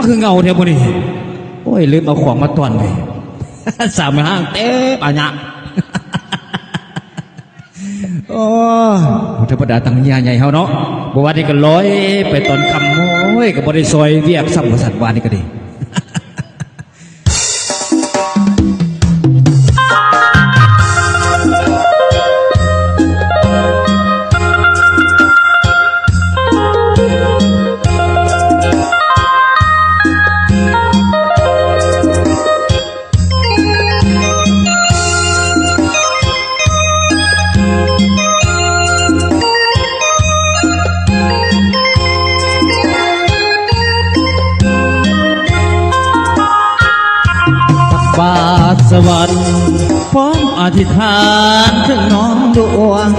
ຄືເຫງົາແທ້ມື້ນີ້. ໂອ້ຍ ລືມເອົາຂອງມາຕ້ອນໄວ້. ສາວແມ່ຮ້າງເຕັມອາຍະ. ໂອ້ ບໍ່ທຳມະດາ ຕັ້ງເຮຍໃຫຍ່ເຮົາເນາະ. ເມື່ອວານນີ້ກໍລອຍໄປຕອນຄ່ຳ ໂອ້ຍ ກໍບໍ່ໄດ້ຊ່ອຍວຽກຊ້ຳ ວ່າຊັ້ນ ວານນີ້ກໍດີ. ຕັກບາດສະຫວັນ ພ້ອມອະທິຖານເຖິງນ້ອງຫຼວງ.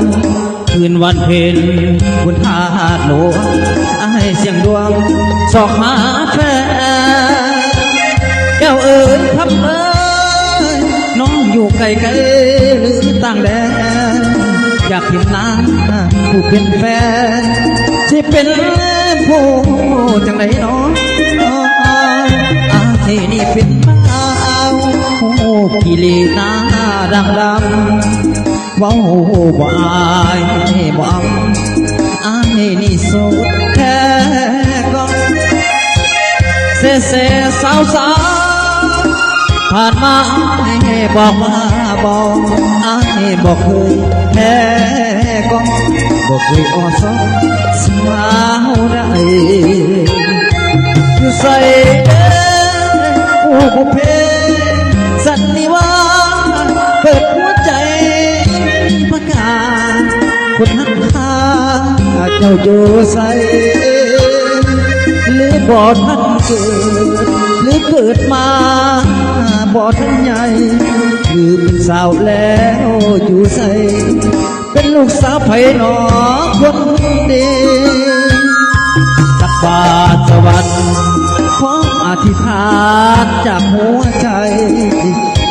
ຄືນວັນເພັນບຸນທາດຫຼວງ ອ້າຍສຽງດວງຊອກຫາແຟນ. ແກ້ວເອີຍ ຄຳເອີຍ ນ້ອງຢູ່ໄກໆ ຫຼືຕ່າງແດນ ຢາກເຫັນນາງຜູ້ເປັນແຟນ ຊິເປັນຜູ້ຈັ່ງໃດນໍ? ອ້າຍນີ້ເປັນບ່າວ ຜູ້ຂີ້ເລໜ້າດຳໆ ເວົ້າບໍ່ອາຍບໍ່ອຳ ອ້າຍນີ້ໂສດແທ້ກໍ ເສເສສາວສາ ຜ່ານມາອ້າຍບອກວ່າບໍ່ ອ້າຍບໍ່ເຄີຍແທ້ກໍ ບໍ່ເຄີຍອ່ອນສອນສາວໃດ. ຢູ່ໃສເດີ ໂອ້ ບຸບເພສັນນິວາສ ເປີດຫົວໃຈປະກາດ ຄົນຮັກຂ້າເຈົ້າຢູ່ໃສ ຫຼືບໍ່ທັນເກີດ ຫຼືເກີດມາບໍ່ທັນໃຫຍ່ ຫຼືເປັນສາວແລ້ວຢູ່ໃສ ເປັນລູກສາວໃຜນໍຄົນດີ? ຕັກບາດສະຫວັນ ຂໍອະທິຖານຈາກຫົວໃຈ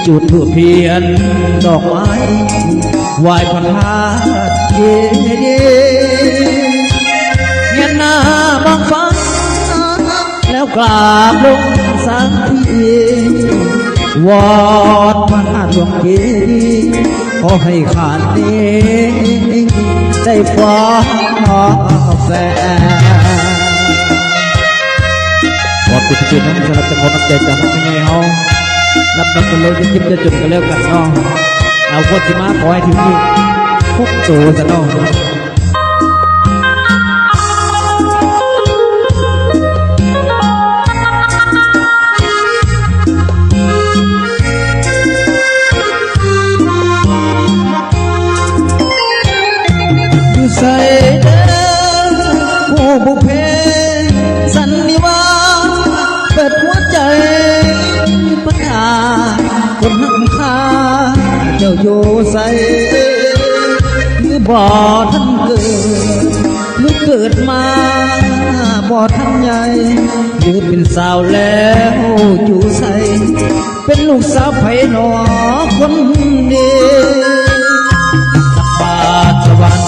ຈຸດທູບທຽນດອກໄມ້ ໄຫວ້ພະທາດເຈດີ ແງນໜ້າມອງຟ້າ ແລ້ວກາບລົງສາມທີ ວອນພະທາດຫຼວງເຈດີ ຂໍໃຫ້ຂ້ານີ້ໄດ້ພບແຟນ. ຂອບຄຸນເປັນຢ່າງສູງສຳລັບເຈົ້າຂອງນ້ຳໃຈຈາກນ້ອງແມ່ໃຫຍ່ເຮົາ ນັບໆກັນເລີຍ ຢ່າເຈັບຢ່າຈົນກັນແລ້ວກັນເນາະ. ເອົາ ຄວນຊິມາ ຂໍໃຫ້ຖືກອີກ ຄົບໂຕຊະເນາະ. ຢູ່ໃສເດີ ຜູ້ບຸບເພສັນນິວາສ ເປີດຫົວໃຈປະກາດ ຄົນຮັກຂ້າເຈົ້າຢູ່ໃສ ຫຼືບໍ່ທັນເກີດ ຫຼືເກີດມາບໍ່ທັນໃຫຍ່ ຫຼືເປັນສາວແລ້ວຢູ່ໃສ ເປັນລູກສາວໃຜນໍຄົນດີ? ຕັກບາດສະຫວັນ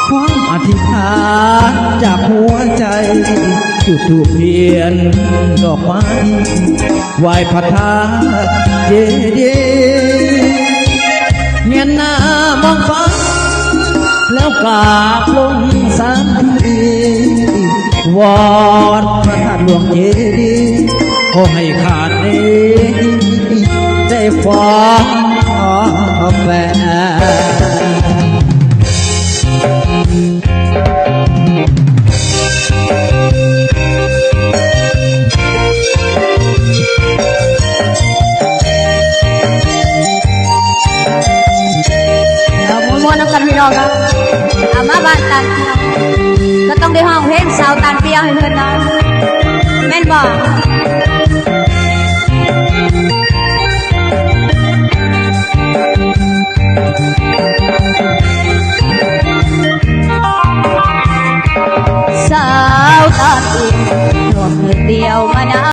ຄວາມອະທິຖານຈາກຫົວໃຈ ຈຸດທູບທຽນດອກໄມ້ ໄຫວ້ພະທາດເຈດີ ແງນໜ້າມອງຟ້າ ແລ້ວກາບລົງສາມທີ ວອນພະທາດຫຼວງເຈດີ ຂໍໃຫ້ຂ້ານີ້ໄດ້ພບແຟນ. ເອົາມ່ວນໆນຳກັນພີ່ນ້ອງເນາະ ເອົາມາບ້ານຕານປຽວ ກໍຕ້ອງໄດ້ຮ້ອງເພງສາວຕານປຽວໃຫ້ເພິ່ນເນາະ ແມ່ນບໍ່?